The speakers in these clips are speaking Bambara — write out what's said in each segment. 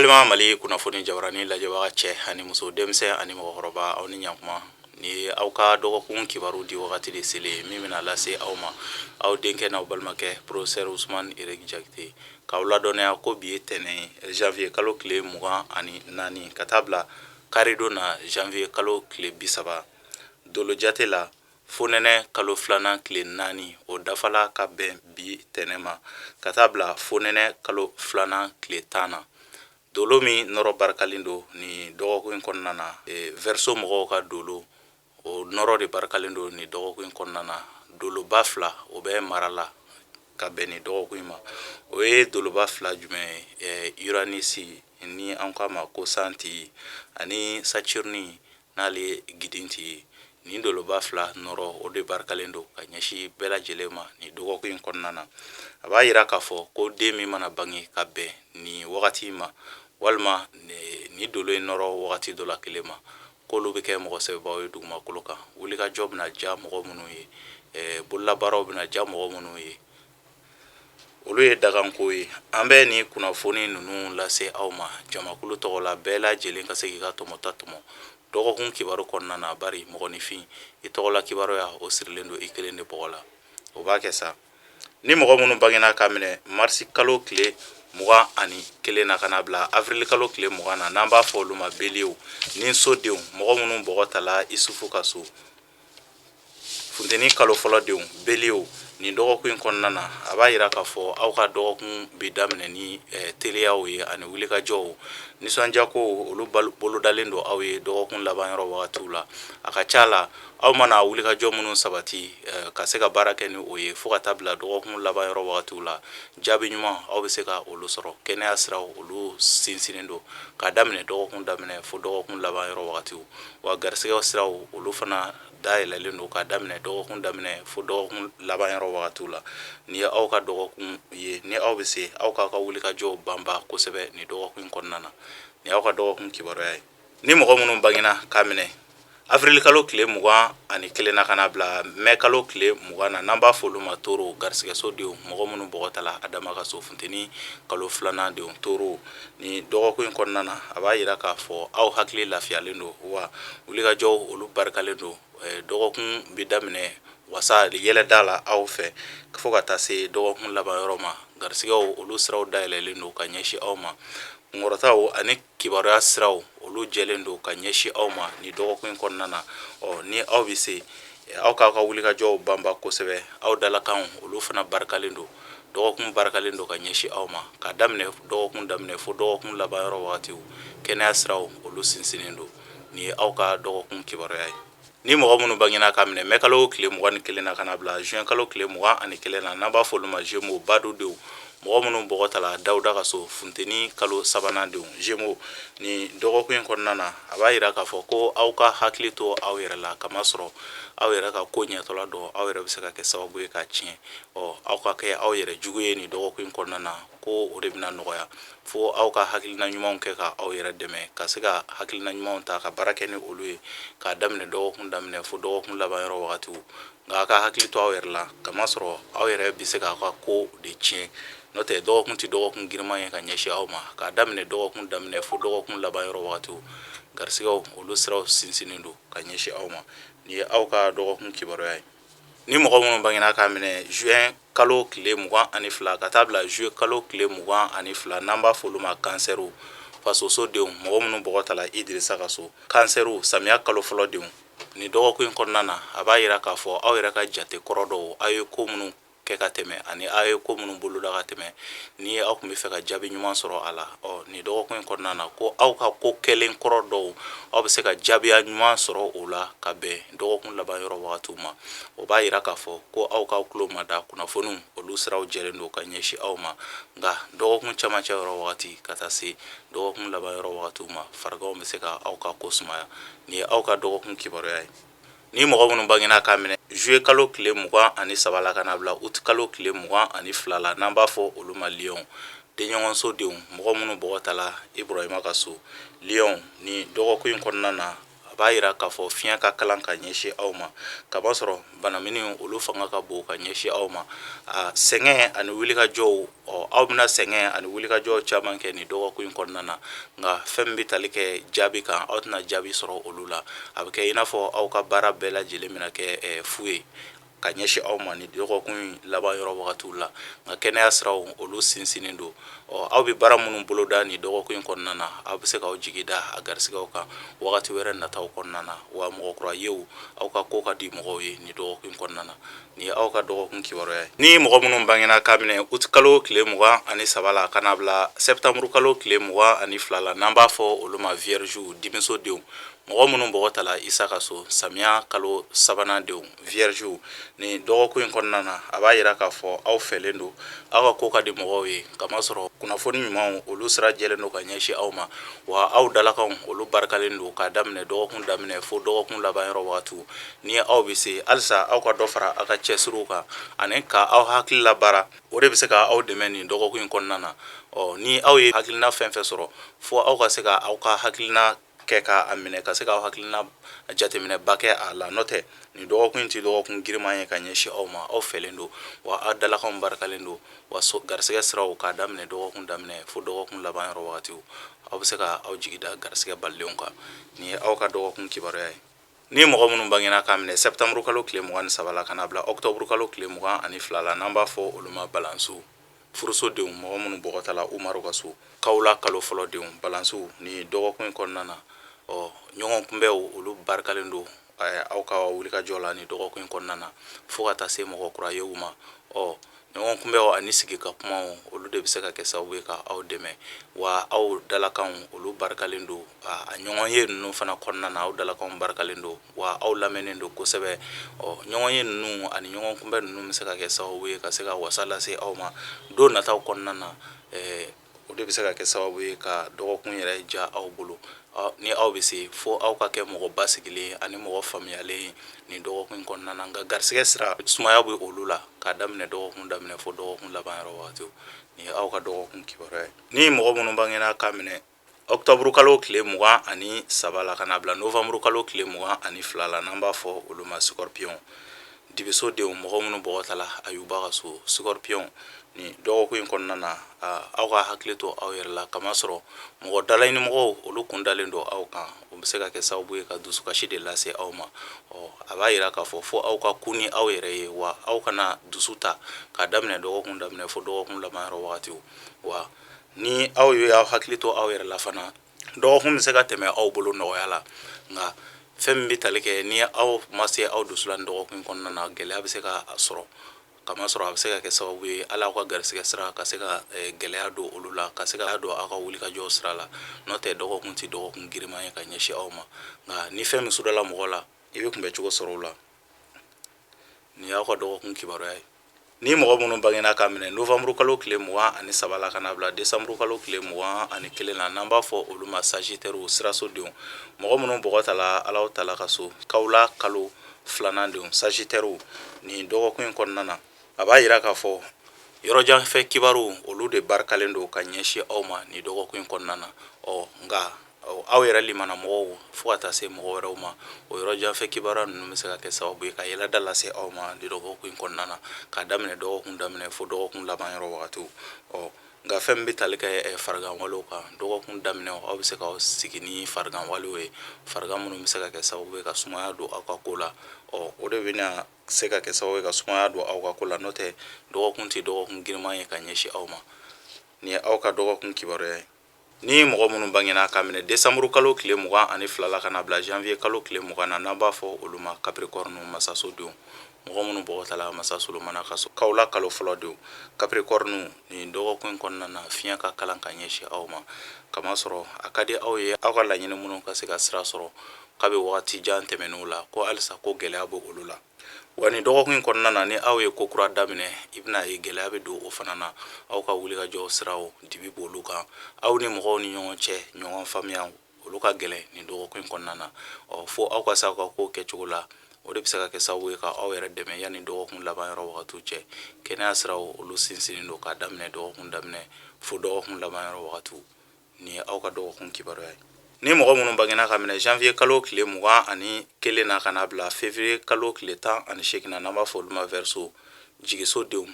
Balima Mali kunnafoni jabarani lajɛbaga cɛ ani muso, denmisɛn ani mɔgɔkɔrɔba, aw ni ɲakuma. Ni ye aw ka dɔgɔkun kibaru di wagati de selen min bɛna lase aw ma, aw denkɛ n'aw balimakɛ, professeur Ousmane Eric Diakité, k'aw ladɔnniya ko bi ye tɛnɛn ye, janvier kalo tile 24, ka taa bila karidon na, janvier kalo tile 30. Dolo jate la, fonɛnɛ kalo filanan tile 4, o dafala ka bɛn bi tɛnɛ ma, ka taa bila fonɛnɛ kalo filanan tile 10 na. Dolo min nɔrɔ barikalen don nin dɔgɔkun in kɔnɔna na, Verseau mɔgɔw ka dolo, o nɔrɔ de barikalen don nin dɔgɔkun in kɔnɔna na. Doloba fila, o bɛ mara la ka bɛn nin dɔgɔkun in ma. O ye doloba fila jumɛn ye? Uranus, ni an k'a ma ko santi, ani Saturne, n'ale ye gidinti ye. Nin doloba fila nɔrɔ, o de barikalen don ka ɲɛsin bɛɛ lajɛlen ma nin dɔgɔkun in kɔnɔna na. A b'a yira k'a fɔ ko den min mana bange ka bɛn nin wagati in ma, walima nin dolo in nɔrɔ wagati dɔ la kelen ma, k'olu bɛ kɛ mɔgɔ sɛbɛbaw ye dugumakolo kan. Wulikajɔ bɛna diya mɔgɔ minnu ye, bololabaaraw bɛna diya mɔgɔ minnu ye, olu ye daganko ye. An bɛ nin kunnafoni ninnu lase aw ma jamakulu tɔgɔ la, bɛɛ lajɛlen ka se k'i ka tɔmɔta tɔmɔ dɔgɔkun kibaru kɔnɔna na, bari mɔgɔninfin, i tɔgɔla kibaruya, o sirilen don i kelen de bɔgɔ la. O b'a kɛ sa, ni mɔgɔ minnu bangena ka minɛ marisi kalo tile 21 na ka na bila avril kalo tile 20 na, n'an b'a fɔ olu ma beliew ni sodenw, mɔgɔ minnu bɔgɔ tala Isufu ka so, funteni kalo fɔlɔ denw, beliew, nin dɔgɔkun in kɔnɔna na, a b'a yira k'a fɔ aw ka dɔgɔkun bɛ daminɛ ni teliyaw ye ani wulikajɔw, nisɔndiyakow, olu bolodalen don aw ye dɔgɔkun laban yɔrɔ wagatiw la. A ka ca la, aw mana wulikajɔ minnu sabati ka se ka baara kɛ ni o ye fo ka taa bila dɔgɔkun laban yɔrɔ wagatiw la, jaabi ɲuman, aw bɛ se ka olu sɔrɔ. Kɛnɛya siraw, olu sinsinnen don k'a daminɛ dɔgɔkun daminɛ fo dɔgɔkun laban yɔrɔ wagatiw. Wa garisɛgɛ siraw, olu fana dayɛlɛlen don k'a daminɛ dɔgɔkun daminɛ fo dɔgɔkun laban yɔrɔ wagatiw la. Nin ye aw ka dɔgɔkun ye, ni aw bɛ se, aw k'aw ka wulikajɔw banba kosɛbɛ nin dɔgɔkun in kɔnɔna na. Nin y'aw ka dɔgɔkun kibaruya ye. Ni mɔgɔ minnu bangena k'a minɛ avril kalo tile 21 na ka na bila mɛ kalo tile 20 na, n'an b'a fɔ olu ma toro, garisɛgɛso denw, mɔgɔ minnu bɔgɔ tala Adama ka so, funteni kalo filanan denw, toro, nin dɔgɔkun in kɔnɔna na, a b'a yira k'a fɔ aw hakili lafiyalen don, wa wulikajɔw, olu barikalen don. Dɔgɔkun bɛ daminɛ wasa yɛlɛda la aw fɛ fo ka taa se dɔgɔkun laban yɔrɔ ma. Garisɛgɛw, olu siraw dayɛlɛlen don ka ɲɛsin aw ma. Kunkɔrɔtaw ani kibaruya siraw, olu jɛlen don ka ɲɛsin aw ma nin dɔgɔkun in kɔnɔna na. Ɔ, ni aw bɛ se, aw k'aw ka wulikajɔw banba kosɛbɛ. Aw dalakanw, olu fana barikalen don. Dɔgɔkun barikalen don ka ɲɛsin aw ma k'a daminɛ dɔgɔkun daminɛ fo dɔgɔkun laban yɔrɔ wagatiw. Kɛnɛya siraw, olu sinsinnen don. Nin ye aw ka dɔgɔkun kibaruya ye. Ni mɔgɔ minnu bangena k'a minɛ mɛ kalo tile 21 na ka na bila juin kalo tile 21 na, n'an b'a fɔ olu ma Gémeaux, badu denw, mɔgɔ minnu bɔgɔ tala Dawuda ka so, funteni kalo sabanan denw, Gémeaux, nin dɔgɔkun in kɔnɔna na, a b'a yira k'a fɔ ko aw ka hakili to aw yɛrɛ la, kamasɔrɔ aw yɛrɛ ka ko ɲɛtɔla dɔn, aw yɛrɛ bɛ se ka kɛ sababu ye k'a tiɲɛ. Ɔ, aw ka kɛ aw yɛrɛ jugu ye nin dɔgɔkun in kɔnɔna na, ko o de bɛna nɔgɔya fo aw ka hakilina ɲumanw kɛ ka aw yɛrɛ dɛmɛ ka se ka hakilina ɲumanw ta ka baara kɛ ni olu ye k'a daminɛ dɔgɔkun daminɛ fo dɔgɔkun laban yɔrɔ wagatiw. Nka a ka hakili to aw yɛrɛ la, kamasɔrɔ aw yɛrɛ bɛ se k'aw ka ko de tiɲɛ. N'o tɛ, dɔgɔkun tɛ dɔgɔkun giriman ye ka ɲɛsin aw ma k'a daminɛ dɔgɔkun daminɛ fo dɔgɔkun laban yɔrɔ wagatiw. Garisɛgɛw, olu siraw sinsinnen don ka ɲɛsin aw ma. Nin ye aw ka dɔgɔkun kibaruya ye. Ni mɔgɔ minnu bangena k'a minɛ juin kalo tile 22 ka taa bila juillet kalo tile 22, n'an b'a fɔ olu ma kansɛriw, fasoso denw, mɔgɔ minnu bɔgɔ tala Idirisa ka so, kansɛriw, samiya kalo fɔlɔ denw, nin dɔgɔkun in kɔnɔna na, a b'a yira k'a fɔ aw yɛrɛ ka jate kɔrɔ dɔw, aw ye ko minnu kɛ ka tɛmɛ ani aw ye ko minnu boloda ka tɛmɛ, ni aw tun bɛ fɛ ka jaabi ɲuman sɔrɔ a la, ɔ, nin dɔgɔkun in kɔnɔna na, ko aw ka ko kɛlen kɔrɔ dɔw, aw bɛ se ka jaabiya ɲuman sɔrɔ o la ka bɛn dɔgɔkun laban yɔrɔ wagatiw ma. O b'a yira k'a fɔ ko aw ka tulo ma da kunnafoniw, olu siraw jɛlen don ka ɲɛsin aw ma. Nka dɔgɔkun camancɛ yɔrɔ wagati ka taa se dɔgɔkun laban yɔrɔ wagatiw ma, fariganw bɛ se ka aw ka ko sumaya. Nin ye aw ka dɔgɔkun kibaruya ye. Ni mɔgɔ minnu bangena k'a minɛ juillet kalo tile 23 la ka na bila août kalo tile 22 la, n'an b'a fɔ olu ma lion, denɲɔgɔnso denw, mɔgɔ minnu bɔgɔ tala Ibrahima ka so, lion, ni dɔgɔkun in kɔnɔna na, A b'a yira k'a fɔ fiɲɛ ka kalan ka ɲɛsin aw ma, kamasɔrɔ banamini olu fanga ka bon ka ɲɛsin aw ma. A sɛgɛn ani wulikajɔw, ɔ aw bɛna sɛgɛn ani wulikajɔw caman kɛ nin dɔgɔkun in kɔnɔna na, nka fɛn min bɛ tali kɛ jaabi kan, aw tɛna jaabi sɔrɔ olu la. A bɛ kɛ i n'a fɔ aw ka baara bɛɛ lajɛlen bɛna kɛ fu ye ka ɲɛsin aw ma nin dɔgɔkun in laban yɔrɔ wagatiw la. Nka kɛnɛya siraw olu sinsinnen don. Ɔ aw bɛ baara minnu boloda nin dɔgɔkun in kɔnɔna na, aw bɛ se k'aw jigi da a garisigɛw kan wagati wɛrɛ nataw kɔnɔna na. Wa mɔgɔ kura yew, aw ka ko ka di mɔgɔw ye nin dɔgɔkun in kɔnɔna na. Nin ye aw ka dɔgɔkun kibaruya ye. Ni mɔgɔ minnu bangena k'a minɛ uti kalo tile 23 la ka n'a bila sɛptanburu kalo tile 22 la, n'an b'a fɔ olu ma viergew, dimisodenw, mɔgɔ minnu bɔgɔ tala Isa ka so, samiya kalo sabanan denw, viergew, nin dɔgɔkun in kɔnɔna na, a b'a yira k'a fɔ aw fɛlen don, aw ka ko ka di mɔgɔw ye, kamasɔrɔ kunnafoni ɲumanw olu sira jɛlen don ka ɲɛsin aw ma. Wa aw dalakanw olu barikalen don k'a daminɛ dɔgɔkun daminɛ fo dɔgɔkun laban yɔrɔ wagatiw. Ni aw bɛ se halisa, aw ka dɔ fara aw ka cɛsiriw kan ani ka aw hakili labaara, o de bɛ se ka aw dɛmɛ nin dɔgɔkun in kɔnɔna na. Ɔ ni aw ye hakilina fɛn fɛn sɔrɔ, fo aw ka se ka aw ka hakilina kɛ k'a minɛ, ka se k'aw hakilina jateminɛba kɛ a la. N'o tɛ, nin dɔgɔkun in tɛ dɔgɔkun giriman ye ka ɲɛsin aw ma. Aw fɛlen don, wa aw dalakanw barikalen don. Wa garisɛgɛ siraw, k'a daminɛ dɔgɔkun daminɛ fo dɔgɔkun laban yɔrɔ wagatiw, aw bɛ se ka aw jigi da garisɛgɛ balilenw kan. Nin ye aw ka dɔgɔkun kibaruya ye. Ni mɔgɔ minnu bangena k'a minɛ sɛptanburu kalo tile 23 la ka n'a bila ɔkutɔburu kalo tile 22 la, n'an b'a fɔ olu ma balansiw, furusodenw, mɔgɔ minnu bɔgɔtala Umaru ka so, kawula kalo fɔlɔ denw, balansiw, nin dɔgɔkun in kɔnɔna na, ɔ ɲɔgɔn kunbɛnw olu barikalen don aw ka wulikajɔ la nin dɔgɔkun in kɔnɔna na, fo ka taa se mɔgɔ kura yew ma. Ɔ ɲɔgɔn kunbɛnw ani sigi ka kumaw, olu de bɛ se ka kɛ sababu ye ka aw dɛmɛ. Wa aw dalakanw olu barikalen don a ɲɔgɔn ye ninnu fana kɔnɔna na. Aw dalakanw barikalen don, wa aw lamɛnnen don kosɛbɛ. Ɔ ɲɔgɔn ye ninnu ani ɲɔgɔn kunbɛn ninnu bɛ se ka kɛ sababu ye ka se ka wasa lase aw ma don nataw kɔnɔna na. O de bɛ se ka kɛ sababu ye ka dɔgɔkun yɛrɛ diya aw bolo. Ni aw bɛ se, fo aw ka kɛ mɔgɔ basigilen ani mɔgɔ faamuyalen ye nin dɔgɔkun in kɔnɔna na. Nka garisɛgɛ sira, sumaya bɛ olu la k'a daminɛ dɔgɔkun daminɛ fo dɔgɔkun laban yɔrɔ wagatiw. Nin ye aw ka dɔgɔkun kibaruya ye. Ni mɔgɔ minnu bangena k'a minɛ ɔkutɔburu kalo tile 23 la ka n'a bila novanburu kalo tile 22 la, n'an b'a fɔ olu ma scorpion, dibiso denw, mɔgɔ minnu bɔgɔ tala Ayuba ka so, scorpion, nin dɔgɔkun in kɔnɔna na, aw ka hakili to aw yɛrɛ la, kamasɔrɔ mɔgɔ dalaɲinimɔgɔw olu kun dalen don aw kan. O bɛ se ka kɛ sababu ye ka dusukasi de lase aw ma. Ɔ a b'a yira k'a fɔ fo aw ka kun ni aw yɛrɛ ye, wa aw kana dusu ta k'a daminɛ dɔgɔkun daminɛ fo dɔgɔkun laban yɔrɔ wagatiw. Wa ni aw ye aw hakili to aw yɛrɛ la fana, dɔgɔkun bɛ se ka tɛmɛ aw bolo nɔgɔya la. Nka fɛn min bɛ tali kɛ, ni aw ma se aw dusu la nin dɔgɔkun in kɔnɔna na, gɛlɛya bɛ se ka sɔrɔ, kamasɔrɔ a bɛ se ka kɛ sababu ye hali aw ka garisɛgɛ sira ka se ka gɛlɛya don olu la, ka se ka don aw ka wulikajɔ sira la. N'o tɛ, dɔgɔkun tɛ dɔgɔkun giriman ye ka ɲɛsin aw ma. Nka ni fɛn min sudala mɔgɔ la, i bɛ kunbɛcogo sɔrɔ o la. Nin y'aw ka dɔgɔkun kibaruya ye. Ni mɔgɔ minnu bangena k'a minɛ novanburu kalo tile 23 la ka n'a bila desanburu kalo tile 21 la, n'an b'a fɔ olu ma sagittairew, sirasodenw, mɔgɔ minnu bɔgɔ tala Alahu taala ka so, kawula kalo filanan denw, sagittairew, nin dɔgɔkun in kɔnɔna na, a b'a yira k'a fɔ yɔrɔjanfɛ kibaru olu de barikalen don ka ɲɛsin aw ma nin dɔgɔkun in kɔnɔna na. Ɔ nka aw yɛrɛ limana mɔgɔw fo ka taa se mɔgɔ wɛrɛw ma, o yɔrɔjanfɛ kibaruya ninnu bɛ se ka kɛ sababu ye ka yɛlɛda lase aw ma nin dɔgɔkun in kɔnɔna na, k'a daminɛ dɔgɔkun daminɛ fo dɔgɔkun laban yɔrɔ wagatiw. Ɔ nka fɛn min bɛ tali kɛ fariganwalew kan, dɔgɔkun daminɛ aw bɛ se k'aw sigi ni fariganwalew ye, farigan minnu bɛ se ka kɛ sababu ye ka sumaya don aw ka ko la. Ɔ o de bɛna se ka kɛ sababu ye ka sumaya don aw ka ko la. N'o tɛ, dɔgɔkun tɛ dɔgɔkun giriman ye ka ɲɛsin aw ma. Nin ye aw ka dɔgɔkun kibaruya ye. Ni mɔgɔ minnu bangena k'a minɛ desanburu kalo tile 22 la ka n'a bila janvier kalo tile 20 na, n'an b'a fɔ olu ma capricorne, masasodenw, mɔgɔ minnu bɔgɔ tala masa Solomana ka so, kawula kalo fɔlɔ denw, capricorne, nin dɔgɔkun in kɔnɔna na, fiɲɛ ka kalan ka ɲɛsin aw ma, kamasɔrɔ a ka di aw ye aw ka laɲini minnu ka se ka sira sɔrɔ kabi wagati jan tɛmɛnenw la, ko halisa ko gɛlɛya bɛ olu la. Wa nin dɔgɔkun in kɔnɔna na, ni aw ye ko kura daminɛ, i bɛna ye gɛlɛya bɛ don o fana na. Aw ka wulikajɔ siraw dibi b'olu kan. Aw ni mɔgɔw ni ɲɔgɔn cɛ ɲɔgɔn faamuya olu ka gɛlɛn nin dɔgɔkun in kɔnɔna na. Ɔ fo aw ka se aw ka ko kɛcogo la, o de bɛ se ka kɛ sababu ye ka aw yɛrɛ dɛmɛ yanni dɔgɔkun laban yɔrɔ wagatiw cɛ. Kɛnɛya siraw olu sinsinnen don k'a daminɛ dɔgɔkun daminɛ fo dɔgɔkun laban yɔrɔ wagatiw. Nin ye aw ka dɔgɔkun kibaruya ye. Ni mɔgɔ minnu bangena ka minɛ janvier kalo tile 21 na ka na bila février kalo tile 18 na, n'an b'a fɔ olu ma Verseau, jigiso denw,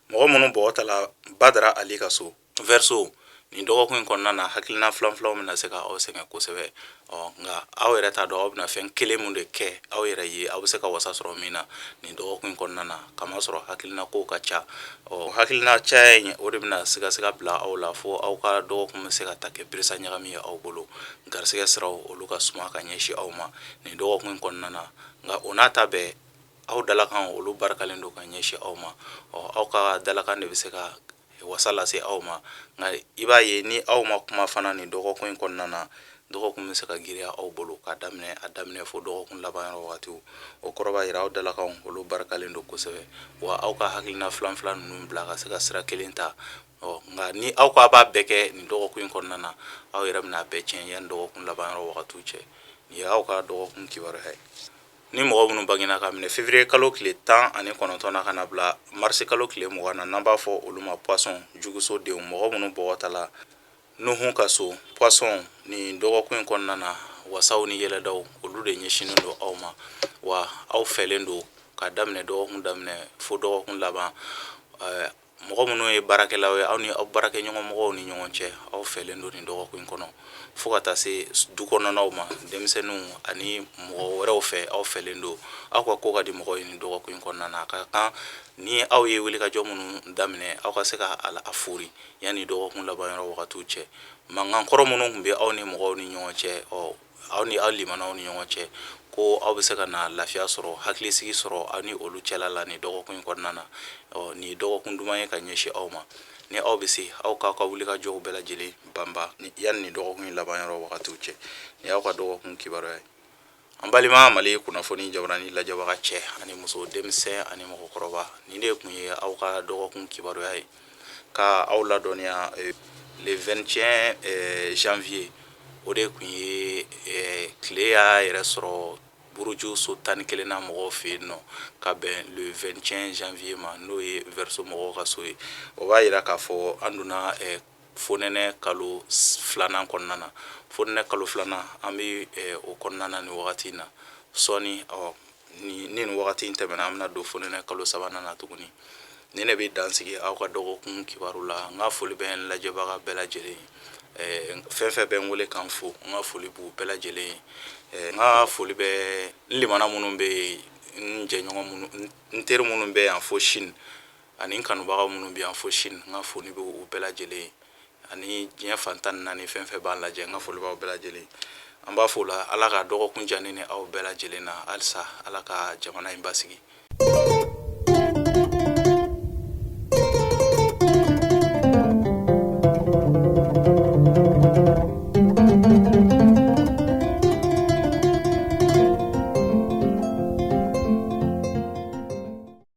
mɔgɔ minnu bɔgɔ tala Badara Ali ka so, Verseau, nin dɔgɔkun in kɔnɔna na, hakilina filan filanw bɛna se ka aw sɛgɛn kosɛbɛ. Ɔ nka aw yɛrɛ t'a dɔn aw bɛna fɛn kelen mun de kɛ aw yɛrɛ ye, aw bɛ se ka wasa sɔrɔ min na nin dɔgɔkun in kɔnɔna na, kamasɔrɔ hakilina kow ka ca. Ɔ hakilina caya in, o de bɛna sigasiga bila aw la, fo aw ka dɔgɔkun bɛ se ka ta kɛ birisa ɲagami ye aw bolo. Garisɛgɛ siraw, olu ka suma ka ɲɛsin aw ma nin dɔgɔkun in kɔnɔna na. Nka o n'a ta bɛɛ, aw dalakan, olu barikalen don ka ɲɛsin aw ma. Ɔ aw ka dalakan de bɛ se ka wasa lase aw ma. Nka i b'a ye, ni aw ma kuma fana nin dɔgɔkun in kɔnɔna na, dɔgɔkun bɛ se ka giriya aw bolo ka daminɛ a daminɛ fo dɔgɔkun laban yɔrɔ wagatiw. O kɔrɔ b'a yira aw dalakanw, olu barikalen don kosɛbɛ, wa aw ka hakilina filan filan ninnu bila ka se ka sira kelen ta. Ɔ nka ni aw ko a b'a bɛɛ kɛ nin dɔgɔkun in kɔnɔna na, aw yɛrɛ bɛna a bɛɛ tiɲɛ yanni dɔgɔkun laban yɔrɔ wagatiw cɛ. Nin ye aw ka dɔgɔkun kibaruya ye. Ni mɔgɔ minnu bangena ka minɛ février kalo tile 19 na ka na bila mars kalo tile 20 na, n'an b'a fɔ olu ma poisson, juguso denw, mɔgɔ minnu bɔgɔ tala Nuhu ka so, poisson, nin dɔgɔkun in kɔnɔna na, wasaw ni yɛlɛdaw, olu de ɲɛsinnen don aw ma, wa aw fɛlen don ka daminɛ dɔgɔkun daminɛ fo dɔgɔkun laban. Mɔgɔ minnu ye baarakɛlaw ye, aw ni aw baarakɛɲɔgɔn mɔgɔw ni ɲɔgɔn cɛ, aw fɛlen don nin dɔgɔkun in kɔnɔ, fo ka taa se du kɔnɔnaw ma, denmisɛnninw ani mɔgɔ wɛrɛw fɛ, aw fɛlen don, aw ka ko ka di mɔgɔw ye nin dɔgɔkun in kɔnɔna na. A ka kan ni aw ye wulikajɔ minnu daminɛ, aw ka se ka a fori yanni dɔgɔkun laban yɔrɔ wagatiw cɛ. Mankan kɔrɔ minnu tun bɛ aw ni mɔgɔw ni ɲɔgɔn cɛ, ɔ aw ni aw limanaw ni ɲɔgɔn cɛ, ko aw bɛ se ka na lafiya sɔrɔ, hakilisigi sɔrɔ aw ni olu cɛla la nin dɔgɔkun in kɔnɔna na. Ɔ nin ye dɔgɔkun duman ye ka ɲɛsin aw ma. Ni aw bɛ se, aw k'aw ka wulikajɔw bɛɛ lajɛlen banba yanni nin dɔgɔkun in laban yɔrɔ wagatiw cɛ. Nin y'aw ka dɔgɔkun kibaruya ye. An balima Mali kunnafoni jabarani lajɛbaga cɛ ani muso, denmisɛn ani mɔgɔkɔrɔba, nin de tun ye aw ka dɔgɔkun kibaruya ye, ka aw ladɔnniya le 21 janvier, o de tun ye tile y'a yɛrɛ sɔrɔ buruju so 11 na mɔgɔw fɛ yen nɔ, ka bɛn le 21 janvier ma, n'o ye Verseau mɔgɔw ka so ye. O b'a yira k'a fɔ an donna fonɛnɛ kalo filanan kɔnɔna na. Fonɛnɛ kalo filanan, an bɛ o kɔnɔna na nin wagati in na. Sɔɔni, ɔ ni nin wagati in tɛmɛna, an bɛna don fonɛnɛ kalo sabanan na tuguni. Nin de bɛ dan sigi aw ka dɔgɔkun kibaru la. N ka foli bɛ n lajɛbaga bɛɛ lajɛlen ye. Fɛn fɛn bɛ n wele k'an fo, n ka foli b'u bɛɛ lajɛlen ye. N ka foli bɛ n limana minnu bɛ yen, n jɛɲɔgɔn minnu, n teri minnu bɛ yan fo Chine, ani n kanubaga minnu bɛ yan fo Chine, n ka foli bɛ u bɛɛ lajɛlen ye, ani diɲɛ fan 14 fɛn fɛn b'an lajɛ, n ka foli b'aw bɛɛ lajɛlen ye. An b'a fɔ o la, Ala ka dɔgɔkun diya ne ni aw bɛɛ lajɛlen na. Halisa, Ala ka jamana in basigi.